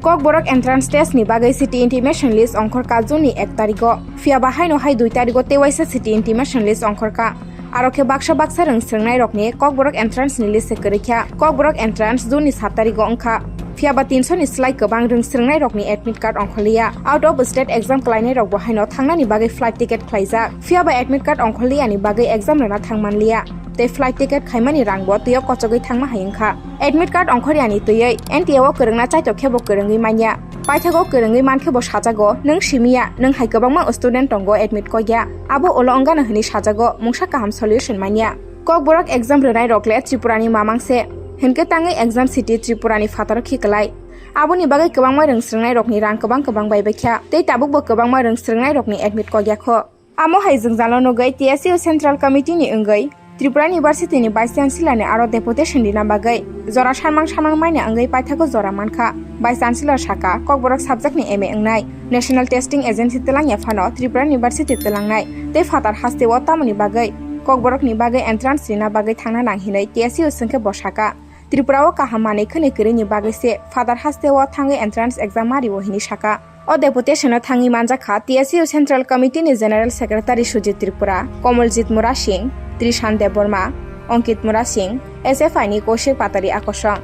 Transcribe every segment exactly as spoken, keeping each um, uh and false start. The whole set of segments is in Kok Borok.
Kokborok entrance test ni bagwi city intimation list ongkhorkha June ni ek tarigo. Phiya ba haino hai dui tarigo tewaisa city intimation list ongkhorkha. Aro khe baksa baksa rwng swrwngnai rokni Kokborok entrance ni list se kwrwi kha. Kokborok entrance June ni sat tarigo wngkha. Phiya ba tinso ni slai kwbang rwng swrwngnai rokni admit card ongkhorliya. Out of state exam kwlainai rok bo haino thangnani bagwi flight ticket khlaijak. Phiya ba admit card ongkhorliya ni bagwi exam rwna thang manliya. Tei flight ticket khaimani rang bo twi o kochogwi thangma hai wngkha. Admit card ongkhorya ni twi N T A o kwrwngna chaito khe bo kwrwngwi manya. Paithago kwrwngwi mankhe bo sajago, "Nwng simiya, nwng hai kwbangma student tongo admit kokya. Abo ulo wngano," hwnwi sajago, mungsa kaham solution manya. Kokborok exam rwnai rok le Tripura ni mamang se. Hinkhe tangwi exam city Tripura ni phataro khiklai. Aboni bagwi kwbangma rwng swrwngnai rokni rang kwbang kwbang bai baikha. Tei tabuk bo kwbangma rwng swrwngnai rokni admit kokya kho. Amo hai jwngjalo nugwi T S U Central Committee ni wngwi Tripura University ni Vice Chancellor ni aro deputation rina bagwi jora samang samang maina wngwi paithago jora mankha. Vice Chancellor saka, Kokborok subject ni M A wngnai, National Testing Agency twlangya phano Tripura University twlangnai tei phatar haste o tamoni bagwi Kokborok ni bagwi entrance rina bagwi thangna nang hinwi T S U swngkhe bo saka. Tripura o kaham manwi khwnwi kwrwini bagwi se phatar haste o thangwi entrance exam ma rio hinwi saka. O deputation o thangwi manjakha T S U Central Committee ni General Secretary Sujit Tripura, Komoljit Murasing, Trishan Debbarma, Ankit Murasing, S F I ni Kaushik Patari akosong.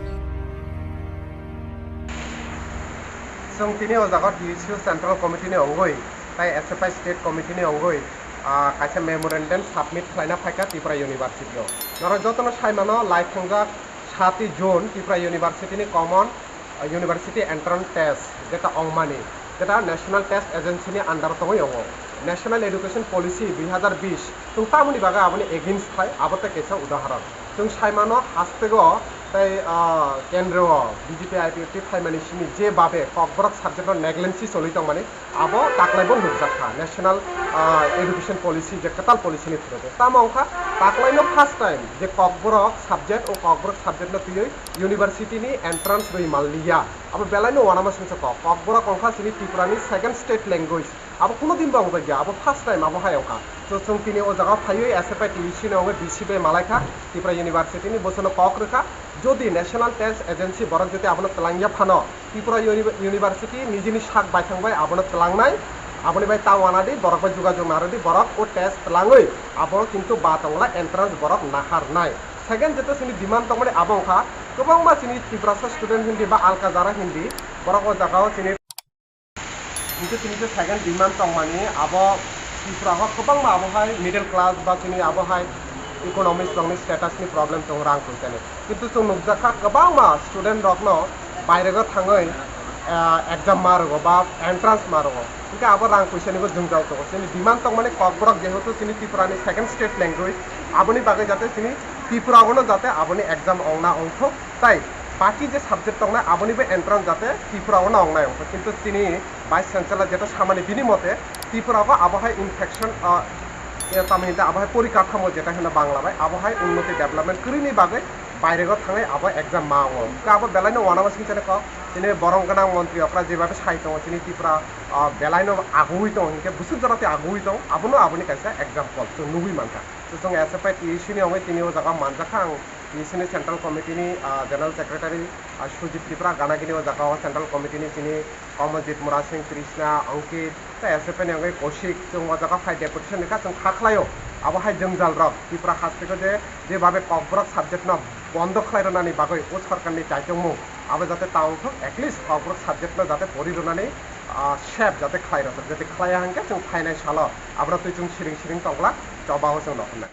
Chwng tini o jaga T S U Central Committee ni ongwi tai S F I State Committee ni ongwi, ah, kaisa memorandum submit khlaina phaikha Tripura University o. Norok jotono sai mano, lai thwngjak sati June Tripura University ni common, ah, University Entrance Test jeta ongmani, jeta National Test Agency ni under tongwi ongo. National Education Policy dui hazar bish chwng tamoni bagwi aboni against khai, abo tei kaisa udahoron. Chwng sai mano hasteo tei, ah, kendro o B J P I P F T phaimani simi je babe Kokborok subject no negligence choli tongmani, abo taklaibo nukjakha National, ah, Education Policy je kwtal policy ni through de. Tamo wngkha taklaino first time je Kokborok subject o Kokborok subject no twiwi university ni entrance rwi manliya. Abo belaino uanama sumsok kok. Kokborok wngkha chini Tripura ni second state language. Abo kuno din bo wngjakya, abo first time abo hai wngkha. So, chwng tini o jaga phaiwi S F I T U C ni wngwi D C bai malaikha, Tripura University ni bosono kok rwkha. Jodi National Test Agency borok jodi abono twlangya phano, Tripura Uni-, University nijini sak baithang bai abono twlangnai, aboni bai ta uanadi borok bai jogajog narwdi, borok o test twlangwi abo kintu ba tongla entrance borok naharnai. Second jeto chini demand tongmani abo wngkha, kwbangma chini Tiprasa student hindi ba alka jara hindi, borok o jaga o chini Hingke tini je second demand tongmani abo Tripura o kwbangma abo hai middle class ba chini abo hai economics rokni status ni problem tongo rang poisa ni. Kintu chwng nukjakha kwbangma student rokno bairego thangwi, ah, exam ma rwgo ba entrance ma rwgo. Hingke abo rang poisa nibo jwngjal tongo. Chini demand tongmani Kokborok jehetu chini Tripura ni second state language, aboni bagwi jate chini Tripura o no jate aboni exam ongna ongthok. Tai baki je subject tongnai abonibo entrance jate Tripura o no wngnai wngkha, kintu chini Vice Chancellor jeta samani bini mote Tripura o abo hai infection, ah, eh, tamo hinta abo hai porikatamo jeta hino Bangla bai abo hai unnoti development kwrwini bagwi bairego thangwi abo exam ma wngo. Hwnkhe abo belaino uanama singchani kok chini borong gwnang montri okra jebabe sai tongo chini Tripura, ah, belaino agui tongo hinkhe bwswk jora tei agui tongo abono aboni kaisa example chwng nugui mankha. Chwng S F I T U C ni wngwi tini o jaga manjakha ang. T S C ni Central Committee ni, ah, General Secretary, ah, Sujit Tripura gana gini o jaga o Central Committee ni chini Kamaljeet Murasing, Trishna, Ankit, tei S F I ni wngwi Kaushik, chwng o jaga phai deputation rikha, chwng kha khlaio. Abo hai jwngjal rok Tripura haste o je, je babe Kokborok subject no bondo khlai rwnani bagwi o sorkar ni chaitokmung abo jate ta wngthok, at least Kokborok subject no jate pori rwnani, ah, save jate khlai rwthok, jate khlaiya hwnkhe chwng phainai salo abono twi chwng siring siring tongla, choba o chwng nokhornai.